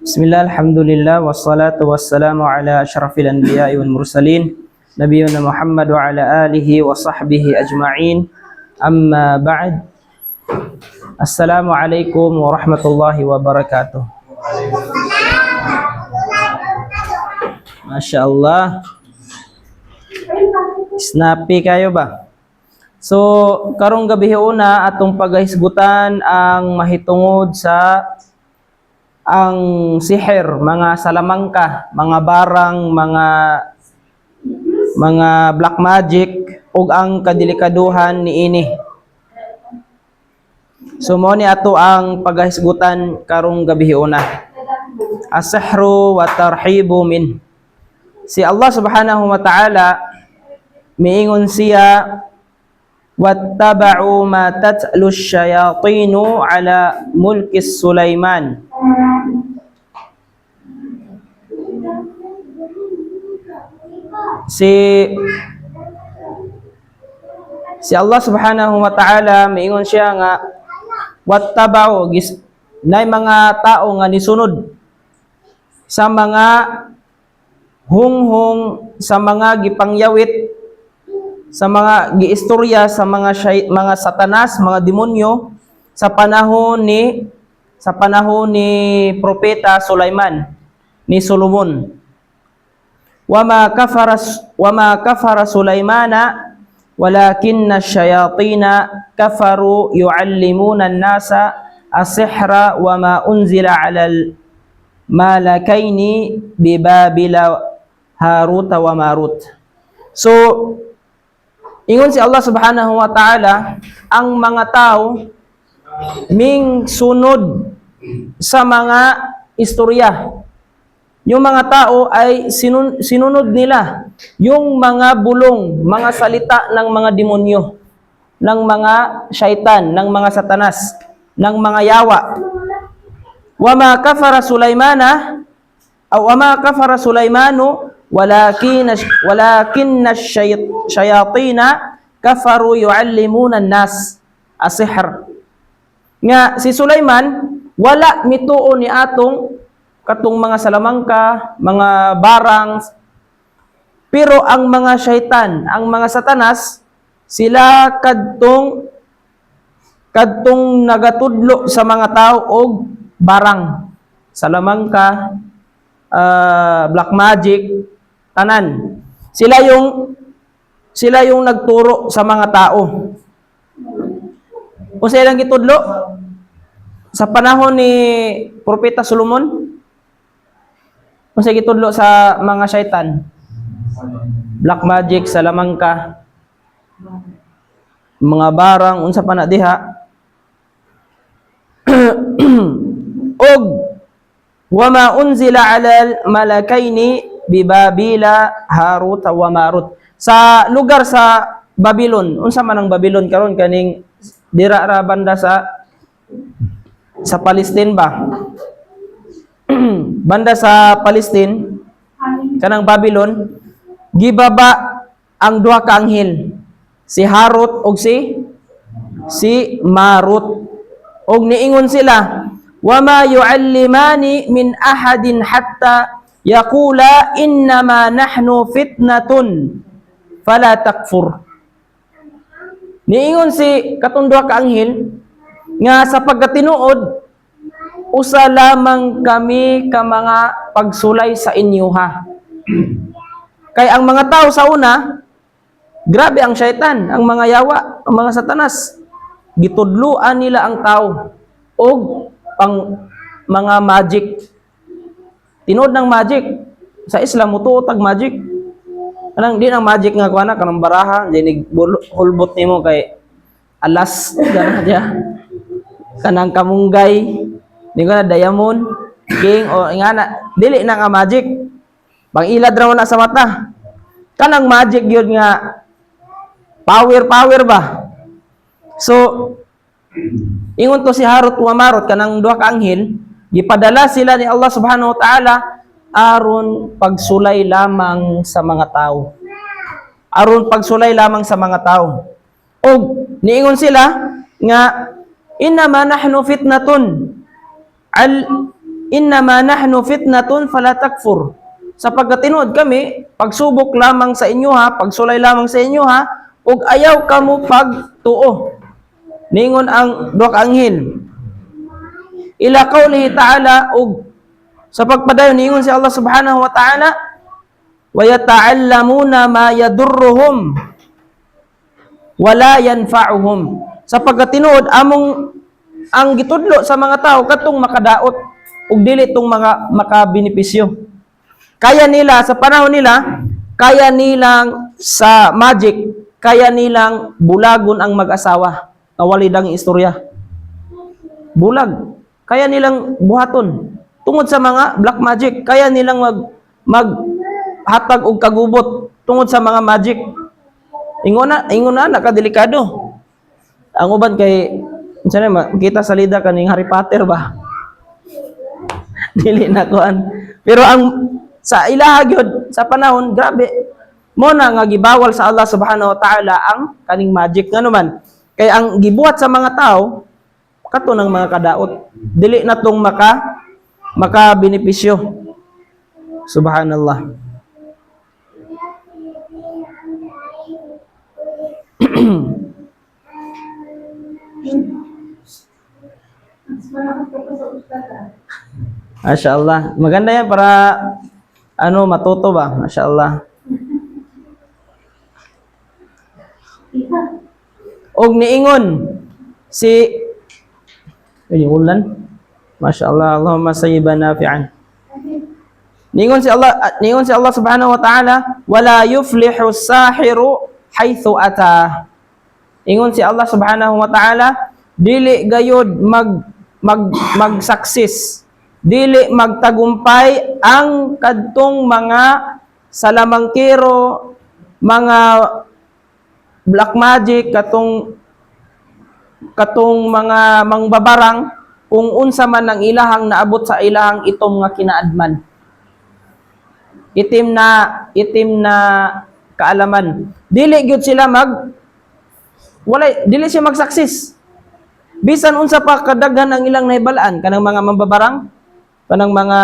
Bismillah, alhamdulillah, wassalatu wassalamu ala ashrafil anbiya'i wal mursalin, nabiyuna Muhammad wa ala alihi wa sahbihi ajma'in. Amma ba'd. Assalamu alaikum warahmatullahi wabarakatuh. Masya Allah. Snappy kayo ba? So, karong gabi una atong pagahisgutan ang mahitungod sa ang siher, mga salamangka, mga barang, mga black magic ug ang kadelikaduhan niini. So mao ni ato ang pagahisgutan karong gabi una. As-sihru wa tarhibu min. Si Allah subhanahu wa ta'ala miingon siya, wattaba'u ma tatlu syayatinu ala mulki Sulaiman. Si Allah subhanahu wa ta'ala miingon siya nga wattaba'u gis nay mga tao nga nisunod sa mga hunghong, sa mga gipangyawit, sa mga giistorya sa mga satanas, mga demonyo sa panahon ni propeta Sulaiman, ni Solomon. Wama kafara Sulaimana walakinna syayatina kafaru yuallimuna an-nasa as-sihra wama unzila 'alal malakaini bibabila Harut wa Marut. So, ingon si Allah subhanahu wa ta'ala, ang mga tao ming sunod sa mga istorya. Yung mga tao ay sinunod nila yung mga bulong, mga salita ng mga demonyo, ng mga syaitan, ng mga satanas, ng mga yawa. Wama kafara Sulaimana aw wama kafara Sulaimanu walakin syayatina kafaru yuallimuna an-nas asihr. Nga si Sulaiman wala mituo ni atong katong mga salamangka, mga barang, pero ang mga syaitan, ang mga satanas, sila kadtong nagatudlo sa mga tao og barang, salamangka, black magic, tanan. Sila yung nagturo sa mga tao. O sila ilang gitudlo sa panahon ni Propeta Solomon? Unsa gitudlo sa mga syaitan? Black magic, salamangka, mga barang, unsa pa na diha? Og wama unzila ala malakaini bibabila Harut wa Marut. Sa lugar sa Babylon, unsa man ang Babylon karon, kaning dira ra banda sa Palestine ba? Banda sa Palestine, kanang Babylon, gibaba ang duha ka anghel, si Harut ug si Marut. Og niingon sila, wama yuallimani min ahadin hatta yaqula innama nahnu fitnatun fala takfur. Niingon si katong duha ka anghel nga sa pagkatinuod usa lamang kami ka mga pagsulay sa inyo ha. Kay ang mga tao sa una, grabe ang syaitan, ang mga yawa, ang mga satanas. Gitudluan nila ang tao og pang mga magic. Tinuod ng magic. Sa Islam mutuo tag magic. Kanang di nang magic nga kuana, kanang baraha, di nig hulbot nimo kay alas gana diya. Kanang kamunggay, di ko na diamond, king o ingana, dili na nga magic. Pang-ilad ra mo na sa mata. Kanang magic yun nga power power ba? So ingon to si Harut wa Marut, kanang duha ka anghel, gipadala sila ni Allah subhanahu wa ta'ala aron pagsulay lamang sa mga tao. Aron pagsulay lamang sa mga tao. Og niingon sila nga innama nahnu fitnatun al Innama nahnu fitnatun fala takfur. Sapagkat tinuod kami, pagsubok lamang sa inyo ha, pagsulay lamang sa inyo ha, ug ayaw kamo pagtuo. Ningon ang duha ka anghel. Ila qawlihi ta'ala, ug sa pagpadayon ningon si Allah subhanahu wa ta'ala, wa yata'allamuna ma yadurruhum wala yanfa'uhum. Sapagkat tinuod among ang gitudlo sa mga tao katong makadaot ug dili tong mga makabenepisyo. Kaya nila sa panahon nila, kaya nilang sa magic, kaya nilang bulagon ang mag-asawa. Nawali dang istorya. Bulag. Kaya nilang buhaton. Tungod sa mga black magic, kaya nilang mag mag hatag og kagubot tungod sa mga magic. Ingon na nakadelikado. Ang uban kay unsa na kita sa lida kaning Harry Potter ba? Dili na kuan. Pero ang sa ilaha gyud sa panahon, grabe mo na nga gibawal sa Allah subhanahu wa ta'ala ang kaning magic, ngano man kay ang gibuhat sa mga tao kato ng mga kadaot, dili na tong maka maka benepisyo. Subhanallah. Mas malakas ka pa sa ustad ah. Masya Allah. Maganda yan para ano, matuto ba? Masya Allah. Og niingon si ay, ulan. Masya Allah. Allahumma sayyiban nafi'an. Niingon si Allah subhanahu wa ta'ala, wala yuflihu sahiru haythu ata. Ingon si Allah subhanahu wa ta'ala, dili gayod mag mag mag-success, dili magtagumpay ang kadtong mga salamangkero, mga black magic, katong katong mga mangbabarang, kung unsa man ang ilahang naabot sa ilahang itom nga kinaadman. Itim na kaalaman. Dili gyud sila mag wala, dili siya mag-success. Bisan unsa pa kadaghan ang ilang nahibalaan kanang mga mambabarang, kanang mga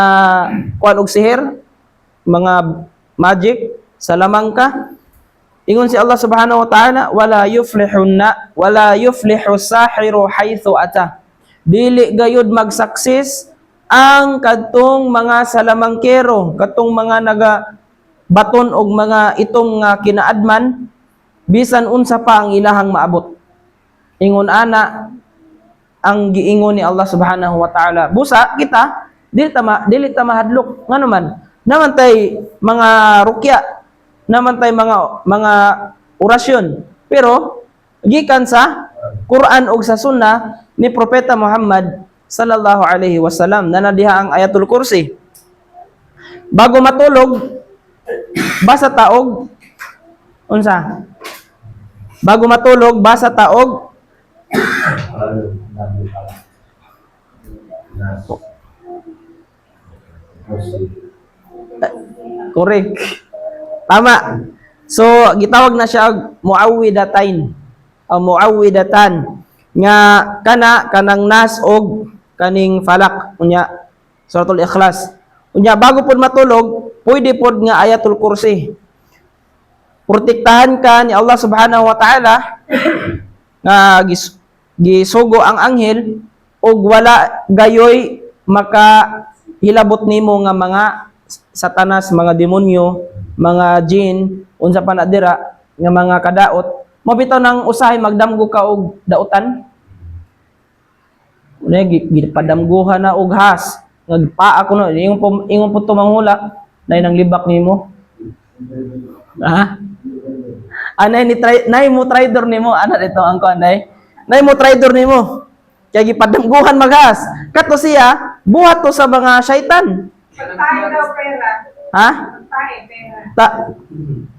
kuan og sihir, mga magic, salamangka. Ingon si Allah subhanahu wa ta'ala, wala yuflihu sahiru haythu ata. Dili gayud mag-success ang kadtong mga salamangkero, kadtong mga naga baton og mga itong nga kinaadman, bisan unsa pa ang ilahang maabot. Ingon ana ang giingon ni Allah subhanahu wa ta'ala. Busa kita dili ta mahadlok, ngano man naman tay mga rukya, naman tay mga mga orasyon, pero gikan sa Quran ug sa sunna ni Propeta Muhammad sallallahu alaihi wasallam. Na diha ang Ayatul Kursi. Bago matulog, basa taog unsa? Bago matulog, basa taog Ano, nabi pala. Nas. Kasi, Correct. Tama. So, gitawag na siya og muawwidatain. O muawwidatan nga kana kanang Nas og kaning Falak, unya Suratul Ikhlas. Unya bago pod matulog, pwede pod nga Ayatul Kursi. Protektahan ka ni Allah subhanahu wa ta'ala nga gisugo ang anghel ug wala gayoy maka hilabot nimo nga mga satanas, mga demonyo, mga jin, unsa pa na dira nga mga kadaot. Mo bitaw nang usahay magdamgo ka og dautan. Una gipadamguhan na og has. Nagpaa ko no, ingon po tumanghula, nay nang libak nimo. Ha? Anay ni try, nay mo traidor nimo, ana dito ang kuan nay. Nay mo traidor nimo. Kaya gipadamguhan maghas. Kato siya, buhat to sa mga syaitan. Pagtae daw pera. Ha? Pagtae pera. Ta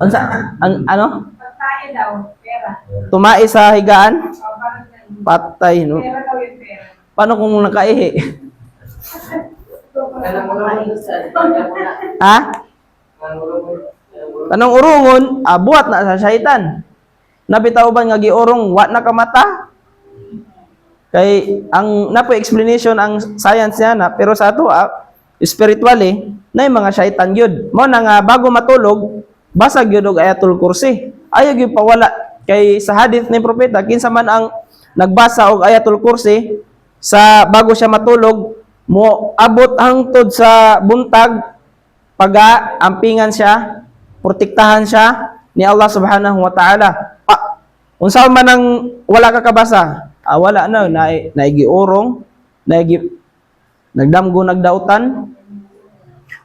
unsa ang ano? Pagtae daw pera. Tumae sa higaan? O parang ganun. Patay no. Pera daw yung pera. Paano kung nakaihi? Ha? Kanang urungon, buhat na sa syaitan. Nabitaw ba nga giurong wa na kamata? Kay ang napo explanation ang science niya na, pero sa ato Spiritually na yung mga syaitan gyud. Mo na nga bago matulog, basa gyud og Ayatul Kursi. Ayaw gyud pawala kay sa hadith ni propeta, kinsa man ang nagbasa og Ayatul Kursi sa bago siya matulog, mo abot hangtod sa buntag, paga ampingan siya, protektahan siya ni Allah Subhanahu wa Ta'ala. Pa, unsa man ang wala ka kabasa, ah, wala na na naigiurong, naigi nagdamgo, nagdautan.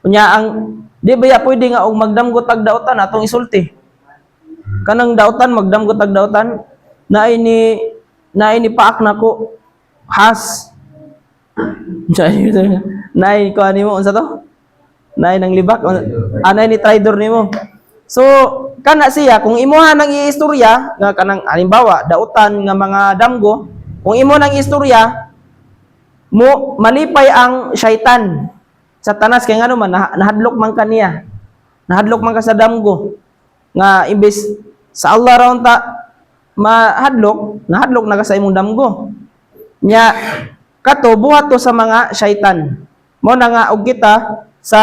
Unya ang di ba ya pwede nga og magdamgo tag dautan atong isulti? Kanang dautan, magdamgo tag dautan, naay ni paak nako has. Naay ko ani mo, unsa to? Naay nang libak, anay ni traidor nimo. So kana siya, kung imuha nang iistorya nga kanang halimbawa dautan nga mga damgo, kung imo nang istorya mo, malipay ang syaitan Satanas kay ngano man nahadlok man kaniya. Nahadlok man ka sa damgo nga imbes sa Allah ra unta mahadlok, nahadlok na ka sa imong damgo. Nya kato buhat to sa mga syaitan. Mo na nga og kita sa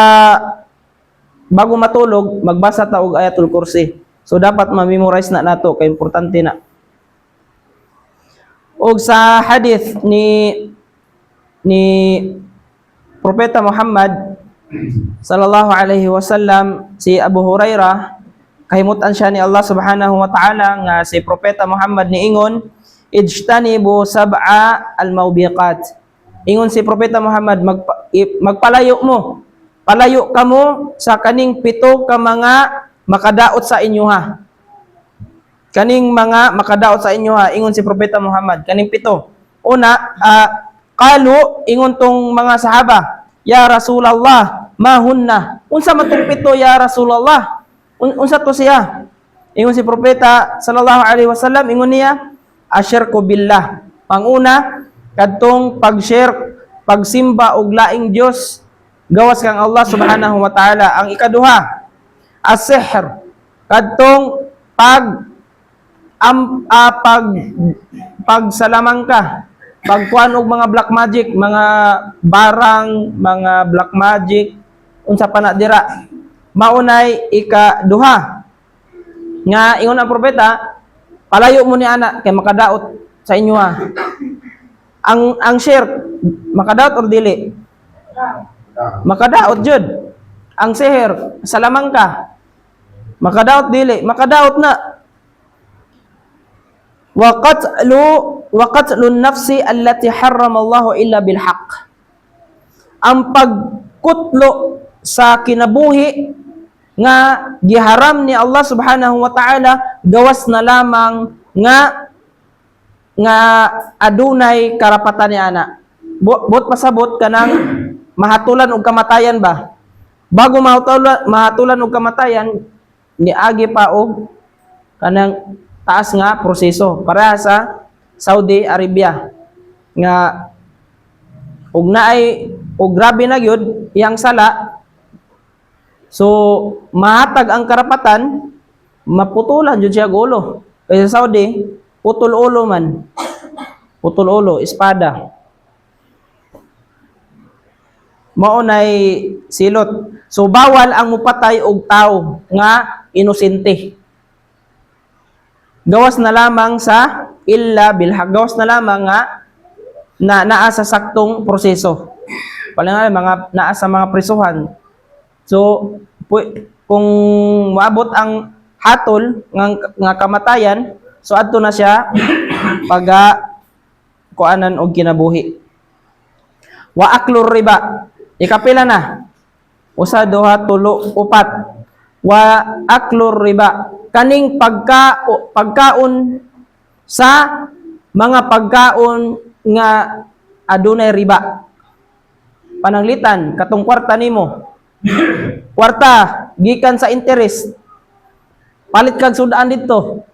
bago matulog, magbasa ta og Ayatul Kursi. So dapat ma-memorize na nato kay importante na. Og sa hadith ni Propeta Muhammad sallallahu alaihi wasallam, si Abu Hurairah, kahimutan siya ni Allah Subhanahu wa Ta'ala nga si Propeta Muhammad niingon, "Ijtanibu sab'a al-mawbiqat." Ingon si Propeta Muhammad, magpalayo mo, palayo kamo sa kaning pito ka mga makadaot sa inyo ha. Kaning mga makadaot sa inyo ha, ingon si Propeta Muhammad, kaning pito. Una, qalu, ingon tong mga sahaba, "Ya Rasulullah, ma hunna?" Unsa man tong pito, ya Rasulullah? Unsa to siya? Ingon si Propeta sallallahu alaihi wasallam, ingon niya, "Asyirku billah." Panguna, kadtong pag-shirk, pagsimba og laing Dios gawas kang Allah Subhanahu wa Ta'ala. Ang ikaduha, as-sihr, kadtong pag am ah, pag pagsalamangka, pagkuan og mga black magic, mga barang, mga black magic, unsa pa na dira. Maunay ikaduha nga ingon ang propeta, palayo mo ni ana kay makadaot sa inyo ha. Ang shirk, makadaot or dili? Makadaot jud. Ang sihr, salamangka, makadaot, dili? Makadaot na. Wa qatlu nafsi allati harrama Allahu illa bil haqq. Ang pagkutlo sa kinabuhi nga giharam ni Allah Subhanahu wa Ta'ala gawas na lamang nga adunay karapatan ni ana. Buot pasabot, kanang mahatulan og kamatayan ba? Bago mahatulan og kamatayan, niagi pa og kanang taas nga proseso para sa Saudi Arabia nga og naay og grabe na gyud iyang sala, so mahatag ang karapatan, maputulan jud siya og ulo. Kay sa Saudi, putol ulo man, putol ulo, espada. Mao nay silot. So bawal ang mupatay og tawo nga inosente gawas na lamang sa illa bil haq, gawas na lamang nga na naa sa saktong proseso. Palingan mga naa sa mga prisuhan. So kung maabot ang hatol nga kamatayan, so adto na siya paga kuanan og kinabuhi. Wa aklur riba. Ikapila na? Usa, duha, tulo, upat. Wa aklur riba. Kaning pagkaon sa mga pagkaon nga adunay riba. Pananglitan, katong kwarta nimo. Kwarta gikan sa interest. Palit kag sudan dito.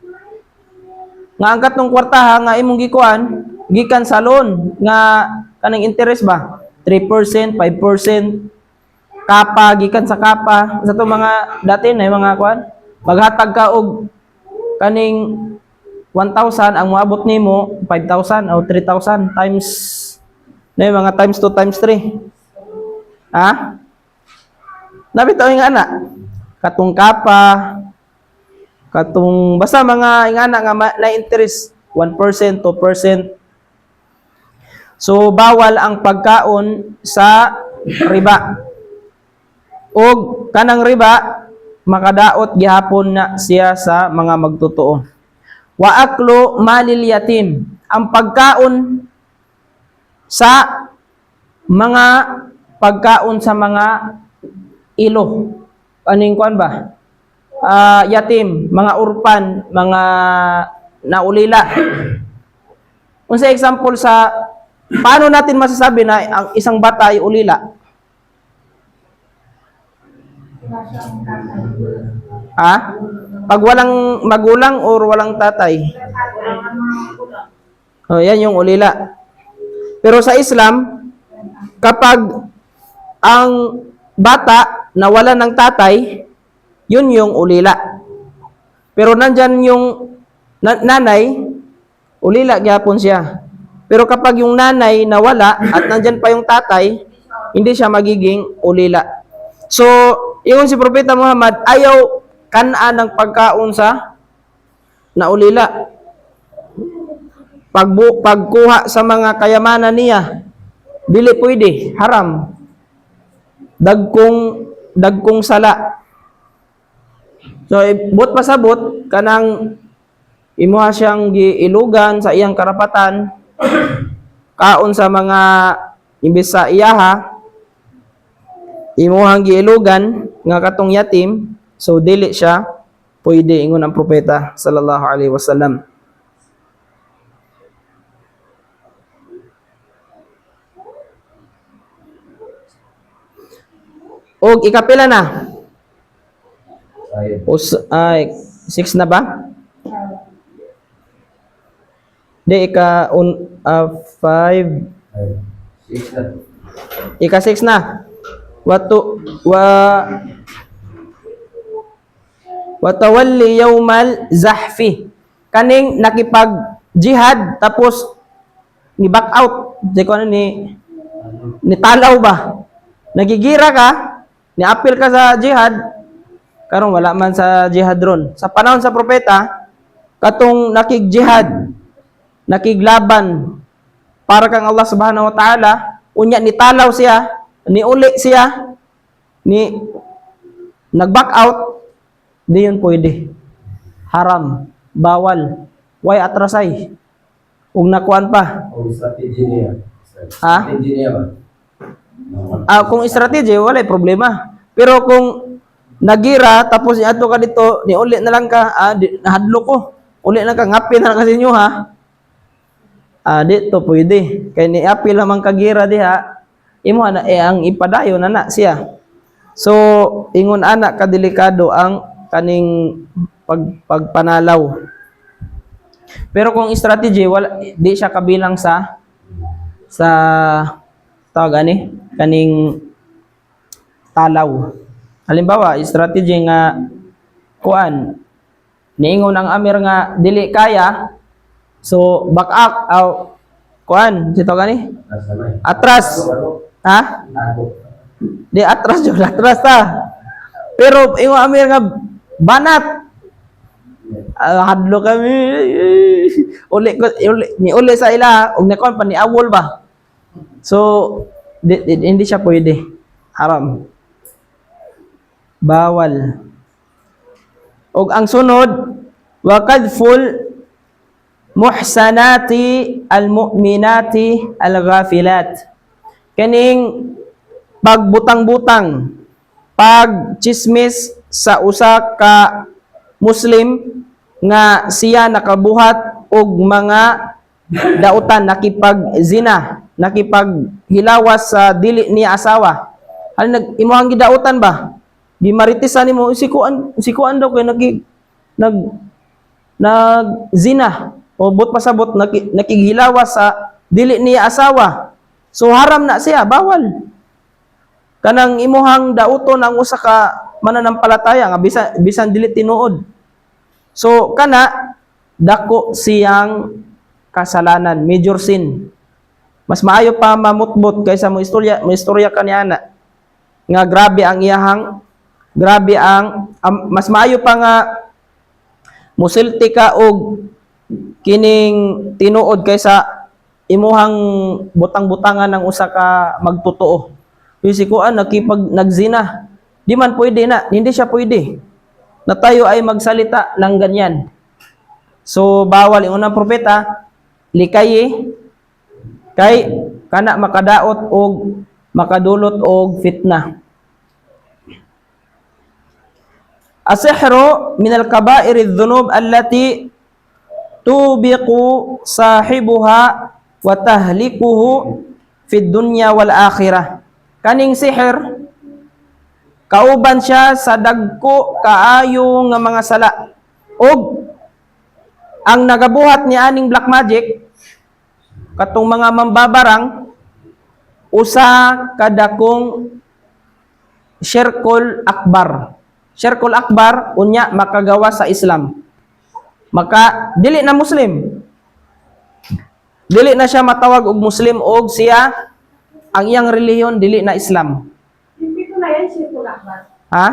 Nga ang katong kwarta nga imong gikuan gikan sa loan nga kaning interest ba? 3%, 5%, kapa, gikan sa kapa sa to mga dati na yung mga kuan, maghatag ka og kaning 1,000, ang moabot nimo 5,000 o 3,000 times na yung mga times 2, times 3. Ha? Nabitaw yung ana. Katong kapa, katong basta mga ingana nga na interest 1%, 2%. So bawal ang pagkaon sa riba. Og kanang riba makadaot gihapon na siya sa mga magtotoo. Wa aklu malil yatim. Ang pagkaon sa mga pagkaon sa mga ilo. Ano yung kuan ba? Ah, yatim, mga orphan, mga naulila. Unsa example sa paano natin masasabi na ang isang bata ay ulila? Wala siyang tatay. Ha? Pag walang magulang or walang tatay. Wala tatay. Wala mga magulang. Oh, yan yung ulila. Pero sa Islam, kapag ang bata nawala ng tatay, yun yung ulila. Pero nandyan yung nanay, ulila gyapon siya. Pero kapag yung nanay nawala at nandyan pa yung tatay, hindi siya magiging ulila. So, ingon si Propeta Muhammad, ayaw kanaan ng pagkaon sa naulila. Pagkuha sa mga kayamanan niya, dili pwede, haram. Dagkong sala. So, buot pasabot kanang imuha siyang giilugan sa iyang karapatan, kaon sa mga imbes sa iyaha, imuhang giilugan nga katong yatim, so dili siya pwede, ingon ang propeta sallallahu alaihi wasallam. Og ikapila na? Ay, Ay, six na ba? Di, ika five. Ay. Six na. Ika six na. Watu, wa, watawalli yawmal zahfi. Kaning nakipag jihad tapos ni back out. Di ko ano ni nitalaw ba? Nagigira ka, ni-appeal ka sa jihad, karon wala man sa jihad ron. Sa panahon sa propeta, katong nakig-jihad, nakiglaban para kang Allah subhanahu wa ta'ala, unya nitalaw siya, niuli siya, ni nag-back out, di yun pwede. Haram, bawal, way atrasay. Ug nakuan pa. O strategy niya. Ha? Strategy niya ba? Ah, kung strategy, wala problema. Pero kung nagira tapos niadto ka dito, niuli na lang ka, ah, di, nahadlo ko. Uli na ka, ngapin na lang kasi inyo ha. Ah, dito pwede. Kay niapil lamang kagira diha, imo na eh, ang ipadayon na na siya. So, ingon ana kadelikado ang kaning pagpanalaw. Pero kung strategy, wala, di siya kabilang sa tawag ani kaning talaw. Halimbawa, strategy nga kuan niingon ang amir nga dili kaya, so back up aw kuan si tawag ani Nasa may. atras, ha? Tago. Di atras jud, atras ta. Pero ingon amir nga banat. Ah, hadlo kami. Uli ko uli, ni uli sa ila og nakuan pa ni awol ba. So hindi siya pwede. Haram. Bawal. Og ang sunod, wa qadful muhsanati almu'minati alghafilat. Kaning pagbutang-butang, pagchismis sa usa ka Muslim nga siya nakabuhat og mga dautan, nakipag-zina, nakipaghilawas sa dili niya asawa. Hal nag imuhang gidautan ba? Gimaritisan nimo si kuan daw kay nag nag zina o but pasabot nakighilawas sa dili niya asawa. So haram na siya, bawal. Kanang imuhang dauton ang usa ka mananampalataya nga bisan bisan dili tinuod. So kana dako siyang kasalanan, major sin. Mas maayo pa mamutbot kaysa mo istorya ka ni ana. Nga grabe ang iyahang grabe ang mas maayo pa nga musulti ka og kining tinuod kaysa imuhang butang-butangan ng usa ka magtotoo. Yung si kuan nakipag nagzina. Di man pwede na, hindi siya pwede na tayo ay magsalita ng ganyan. So bawal yung unang propeta likayi kay kana makadaot og makadulot og fitna. Asihru min al-kaba'ir adh-dhunub allati tubiqu sahibuha wa tahlikuhu fid dunya wal akhirah. Kaning sihir kauban siya sa dagko kaayo nga mga sala. Og ang nagabuhat ni aning black magic katong mga mambabarang, usa kadakong syirkul akbar. Syirkul akbar, unya makagawa sa Islam. Maka dili na Muslim. Dili na siya matawag og Muslim og siya ang iyang relihiyon dili na Islam. Yung pito na yan, Shirkul Akbar. Ha?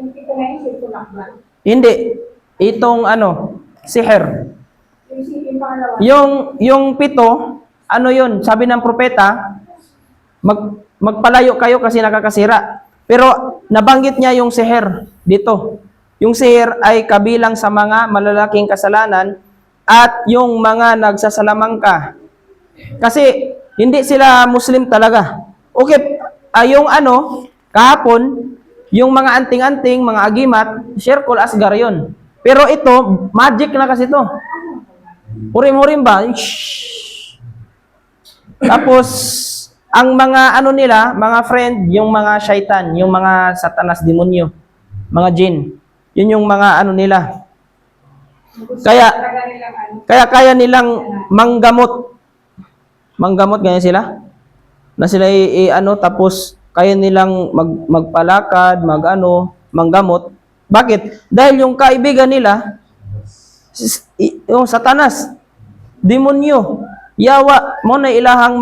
Yung pito na yan, Shirkul Akbar. Hindi. Itong ano, sihir. Yung pangalawa. Yung pito, ano yun? Sabi ng propeta, magpalayo kayo kasi nakakasira. Pero nabanggit niya yung sihir dito. Yung sihir ay kabilang sa mga malalaking kasalanan at yung mga nagsasalamangka. Kasi hindi sila Muslim talaga. Okay, yung ano, kahapon, yung mga anting-anting, mga agimat, syirkul asgar yun. Pero ito, magic na kasi ito. Hurim-hurim ba? Shhh. Tapos, ang mga ano nila, mga friend, yung mga syaitan, yung mga satanas, demonyo, mga jin. Yun yung mga ano nila. Gusto talaga nilang ano. Kaya kaya nilang manggamot. Manggamot, ganyan sila. Na sila ano, tapos kaya nilang magpalakad, magano, manggamot. Bakit? Dahil yung kaibigan nila, yung satanas, demonyo, yawa, mo na ilahang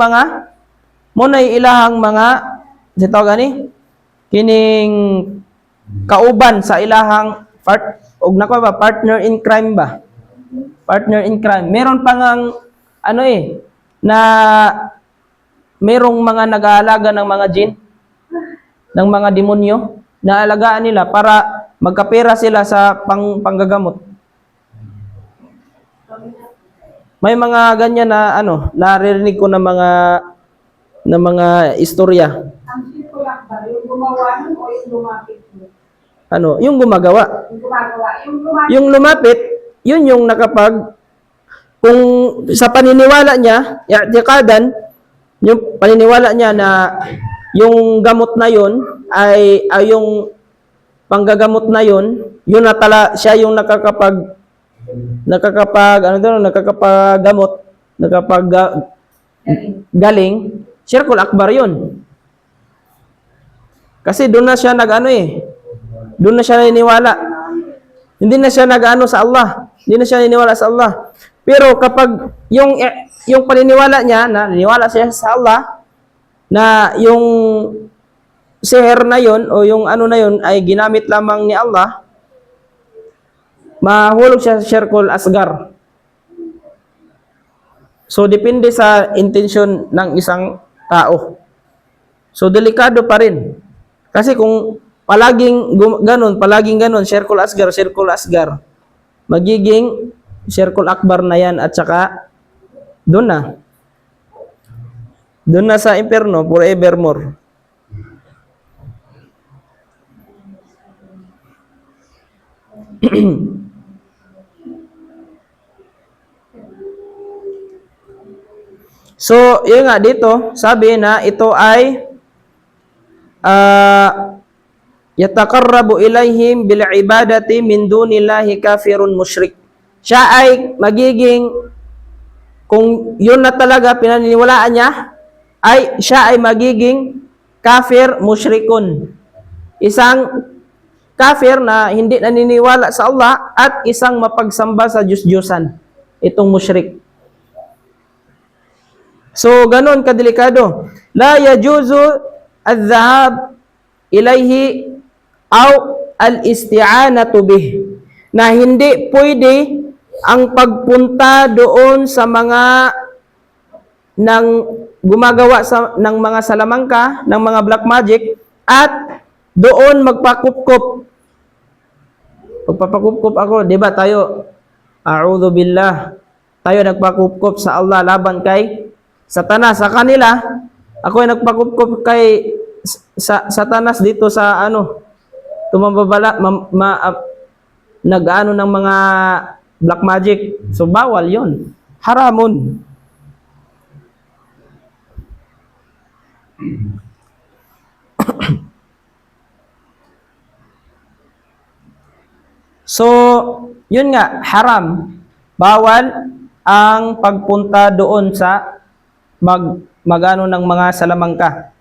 mga, si tawag ani? Kining kauban sa ilahang part, og nako ba, partner in crime ba? Partner in crime. Meron pa ngang, ano eh, na merong mga nag-aalaga ng mga jin, ng mga demonyo, na alagaan nila para magkapera sila sa panggagamot. May mga ganyan na ano, naririnig ko na mga istorya. Ang Shirkul Akbar, yung gumawa nun o yung lumapit nun? Ano, yung gumagawa. Yung gumagawa. Yung lumapit. Yung lumapit, yun yung nakapag kung sa paniniwala niya, i'tiqadan, yung paniniwala niya na yung gamot na yun ay yung panggagamot na yun, yun na tala, siya yung nakakapag ano doon, nakakapaggamot, nakapag Galing. galing, syirkul akbar yun. Kasi doon na siya nag-ano eh. Doon na siya naniniwala. Hindi na siya nag-ano sa Allah. Hindi na siya naniniwala sa Allah. Pero kapag yung paniniwala niya na naniniwala siya sa Allah na yung siher na yon o yung ano na yon ay ginamit lamang ni Allah, mahulog siya sa syirkul asgar. So depende sa intention ng isang tao. So delikado pa rin. Kasi kung palaging ganun, palaging ganun, syirkul asgar, syirkul asgar, magiging syirkul akbar na yan at saka doon na. Doon na sa impyerno forevermore. So, yun nga dito, sabi na ito ay yataqarrabu ilaihim bil ibadati min dunillahi kafirun musyrik. Siya ay magiging, kung yun na talaga pinaniniwalaan niya, ay siya ay magiging kafir musyrikun. Isang kafir na hindi naniniwala sa Allah at isang mapagsamba sa Diyos-Diyosan. Itong musyrik. So, ganun kadelikado. La yajuzu al-dhahab ilayhi aw al-isti'anatu bih, na hindi pwede ang pagpunta doon sa mga ng gumagawa sa ng mga salamangka, ng mga black magic, at doon magpakupkop. Pagpapakupkop ako, 'di ba tayo, a'udhu billah, tayo nagpakupkop sa Allah laban kay Satanas. Sa kanila, ako ay nagpakupkop kay sa Satanas dito sa ano, tumambabala, nag-ano ng mga black magic. So bawal 'yon. Haramon. So, yun nga, haram. Bawal ang pagpunta doon sa magano ng mga salamangka.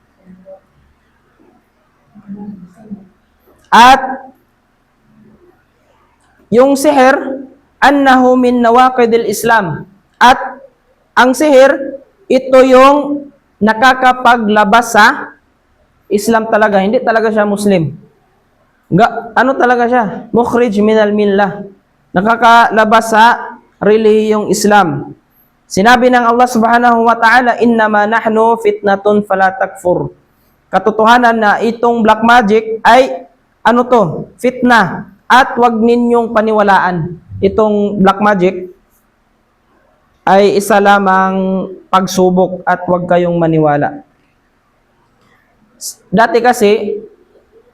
At yung sihir, annahu min nawaqidil Islam. At ang sihir, ito yung nakakapaglabas sa Islam talaga. Hindi talaga siya Muslim. Ano talaga siya? Mukhrij minal millah. Nakakalabas sa relihiyong Islam. Sinabi ng Allah subhanahu wa ta'ala, innama nahnu fitnatun fala takfur. Katotohanan na itong black magic ay ano to? Fitna. At wag ninyong paniwalaan. Itong black magic ay isa lamang pagsubok at wag kayong maniwala. Dati kasi,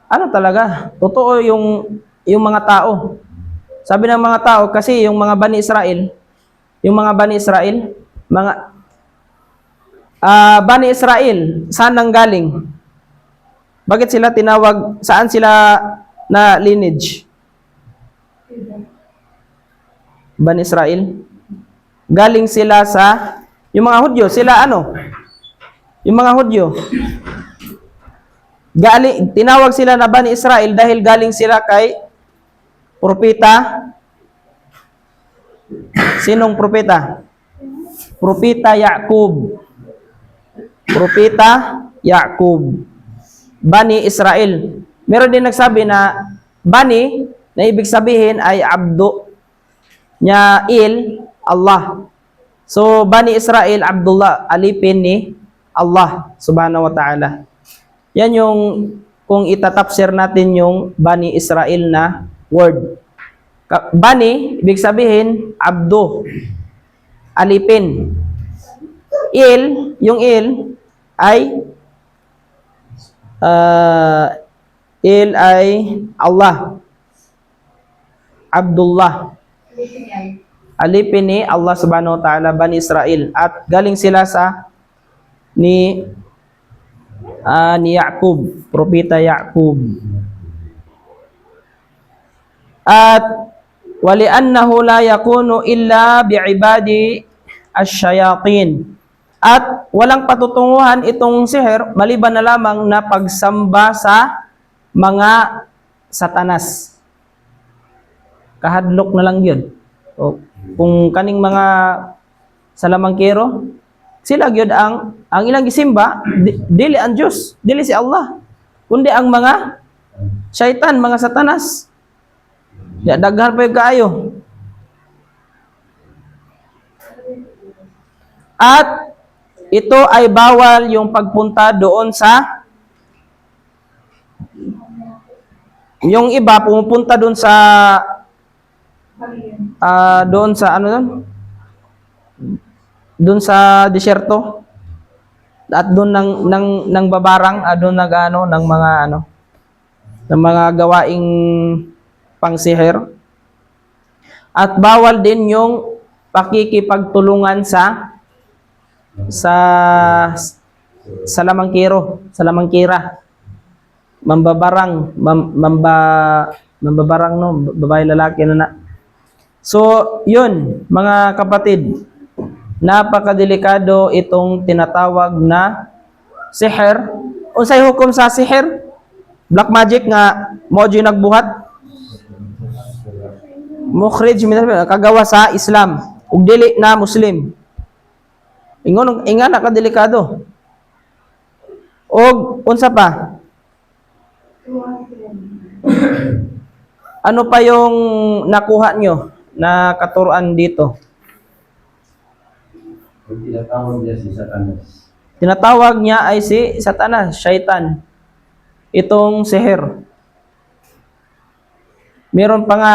ano talaga, totoo yung mga tao. Sabi ng mga tao, kasi yung mga Bani Israel, yung mga Bani Israel, mga Bani Israel, saan nanggaling? Bakit sila tinawag, saan sila na lineage? Bani Israel? Galing sila sa, yung mga Hudyo, sila ano? Yung mga Hudyo, galing, tinawag sila na Bani Israel dahil galing sila kay propeta. Sinong propeta? Propeta Yaqub. Propeta Yaqub. Bani Israel. Meron din nagsabi na Bani, na ibig sabihin ay abdo niya il Allah. So Bani Israel, Abdullah, alipin ni Allah subhanahu wa ta'ala. Yan yung kung itatapsir natin yung Bani Israel na word. Bani, ibig sabihin, abdo, alipin. Il, yung il, ay il ay Allah. Abdullah. Alipin ni Allah subhanahu wa ta'ala, Bani Israel. At galing sila sa ni Yaqub, propeta Yaqub. At waliannahu la yakunu illa bi'ibadi asyayatin. At walang patutunguhan itong sihir maliban na lamang na pagsamba sa mga satanas. Kahadlok na lang yun. O, kung kaning mga salamangkero, sila gyud ang ilang gisimba, dili ang Diyos, dili si Allah, kundi ang mga syaitan, mga satanas. Ya daghan pa yung kaayo. At ito ay bawal yung pagpunta doon sa yung iba pumupunta doon sa doon sa ano doon? Doon sa disyerto at doon ng babarang, doon nag ano ng mga ano ng mga gawaing pangsihir. At bawal din yung pakikipagtulungan sa salamangkero, salamangkira. Mambabarang, mambabarang no, babae lalaki na na. So, yun, mga kapatid, napakadelikado itong tinatawag na sihir. Unsay hukom sa sihir? Black magic nga mo jud nagbuhat? Mukhrij min kagawa sa Islam ug dili na Muslim. Ingon inga na kadelikado. Og unsa pa? Ano pa yung nakuha nyo na katuruan dito? Yung tinatawag niya si Satanas. Tinatawag niya ay si Satanas, Shaitan. Itong siher. Meron pa nga,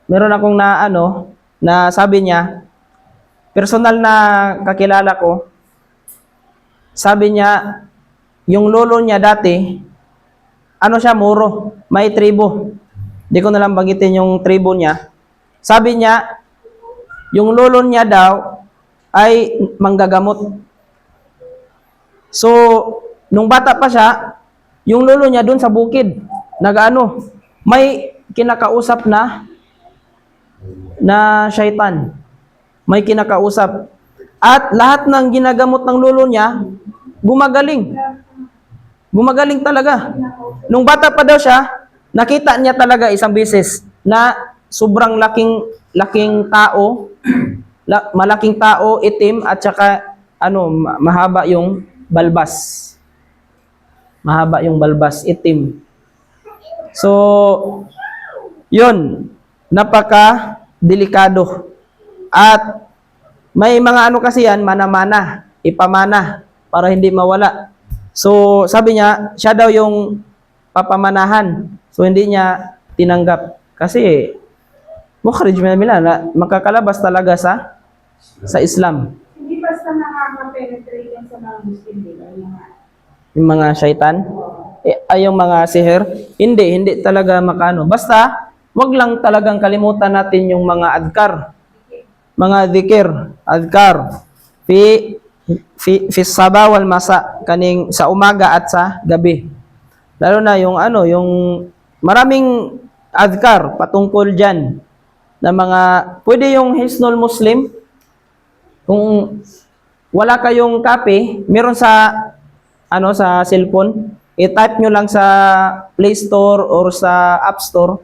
meron akong na ano, na sabi niya, personal na kakilala ko, sabi niya, yung lolo niya dati, ano siya, Moro, may tribo. Hindi ko na lang banggitin yung tribo niya. Sabi niya, yung lolo niya daw ay manggagamot. So, nung bata pa siya, yung lolo niya doon sa bukid, nag-ano, may kinakausap na na syaitan. May kinakausap. At lahat ng ginagamot ng lolo niya, gumagaling. Gumagaling talaga. Nung bata pa daw siya, nakita niya talaga isang beses na sobrang laking laking tao, malaking tao, itim at saka ano, mahaba yung balbas. Mahaba yung balbas, itim. So, yun, napaka delikado. At may mga ano kasi yan, mana-mana, ipamana para hindi mawala. So, sabi niya, siya daw yung papamanahan. So, hindi niya tinanggap. Kasi, mukhrij min al-millah, na makakalabas talaga sa Islam. Hindi basta nakaka-penetrate yan sa mga Muslim, di ba? Yung mga, Yung mga syaitan, eh, ay yung mga siher, hindi, hindi talaga makano. Basta, wag lang talagang kalimutan natin yung mga adkar. Mga dhikir, adkar. Fi, fi, fi saba wal masa, kaning sa umaga at sa gabi. Lalo na yung ano, yung maraming adkar patungkol dyan na mga, pwede yung Hisnul Muslim, kung wala kayong copy, meron sa ano sa cellphone, i-type nyo lang sa Play Store or sa App Store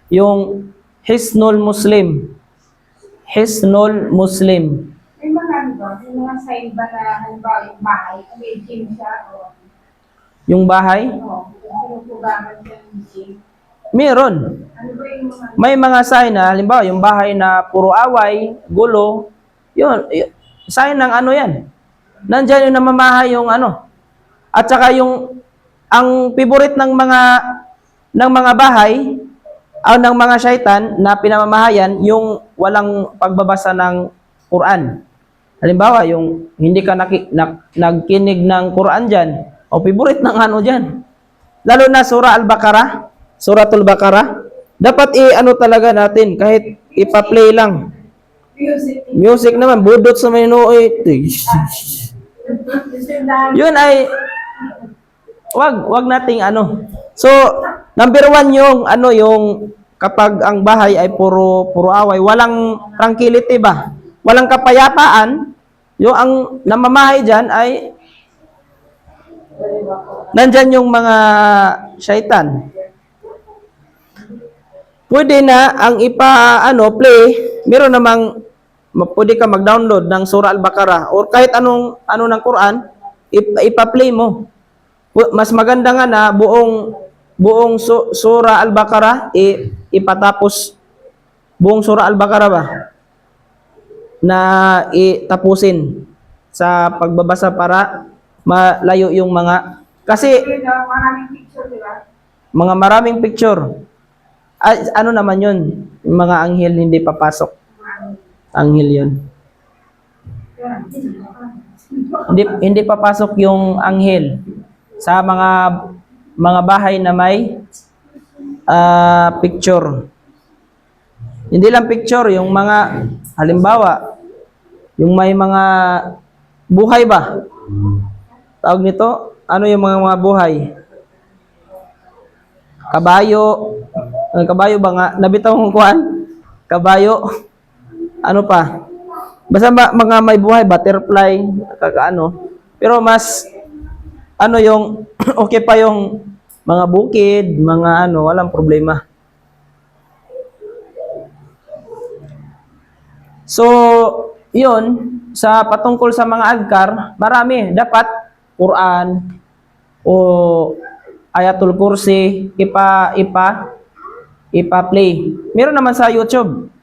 yung Hisnul Muslim. Hisnul Muslim. May mga ano ba? May mga sign ba na halimbawa yung bahay, kung may gym siya o Yung bahay, ano, kung pinupugaman siya ng gym. meron. Ano ba yung mga May mga sign na halimbawa yung bahay na puro away, gulo, yun, sign ng ano yan. Nandiyan yung namamahay yung ano. At saka yung ang favorite ng mga bahay o ng mga syaitan na pinamamahayan yung walang pagbabasa ng Quran. Halimbawa, yung hindi ka nagkinig ng Quran diyan, o favorite ng ano diyan. Lalo na Surah Al-Baqarah, Suratul Baqarah, dapat i-ano talaga natin kahit ipa-play lang. Music? Music naman, budot sa may nooy. Sindahan. Yun ay wag nating ano. So, number one yung ano yung kapag ang bahay ay puro puro away, walang tranquility ba? Walang kapayapaan, yung ang namamahay diyan ay nandyan yung mga syaitan. Pwede na ang ipa ano play, meron namang pwede ka mag-download ng Surah Al-Baqarah or kahit anong ano ng Quran, ipa-play mo. Mas maganda nga na buong buong Surah Al-Baqarah ipatapos buong Surah Al-Baqarah ba na itapusin sa pagbabasa para malayo yung mga kasi Yun, no, maraming picture, di ba? Mga maraming picture. Ay, ano naman yun? Yung mga anghel hindi papasok. Anghel yun. Hindi, hindi papasok yung anghel sa mga mga bahay na may picture. Hindi lang picture, yung mga halimbawa, yung may mga buhay ba? Tawag nito, ano yung mga buhay? Kabayo. Ang kabayo ba nga? Nabitaw kong kuan? Kabayo. Ano pa? Basta mga may buhay, butterfly, kakaano. Pero mas ano yung okay pa yung mga bukid, mga ano, walang problema. So, yun, sa patungkol sa mga adkar, marami. Dapat Quran o Ayatul Kursi, ipa ipa ipa-play. Meron naman sa YouTube.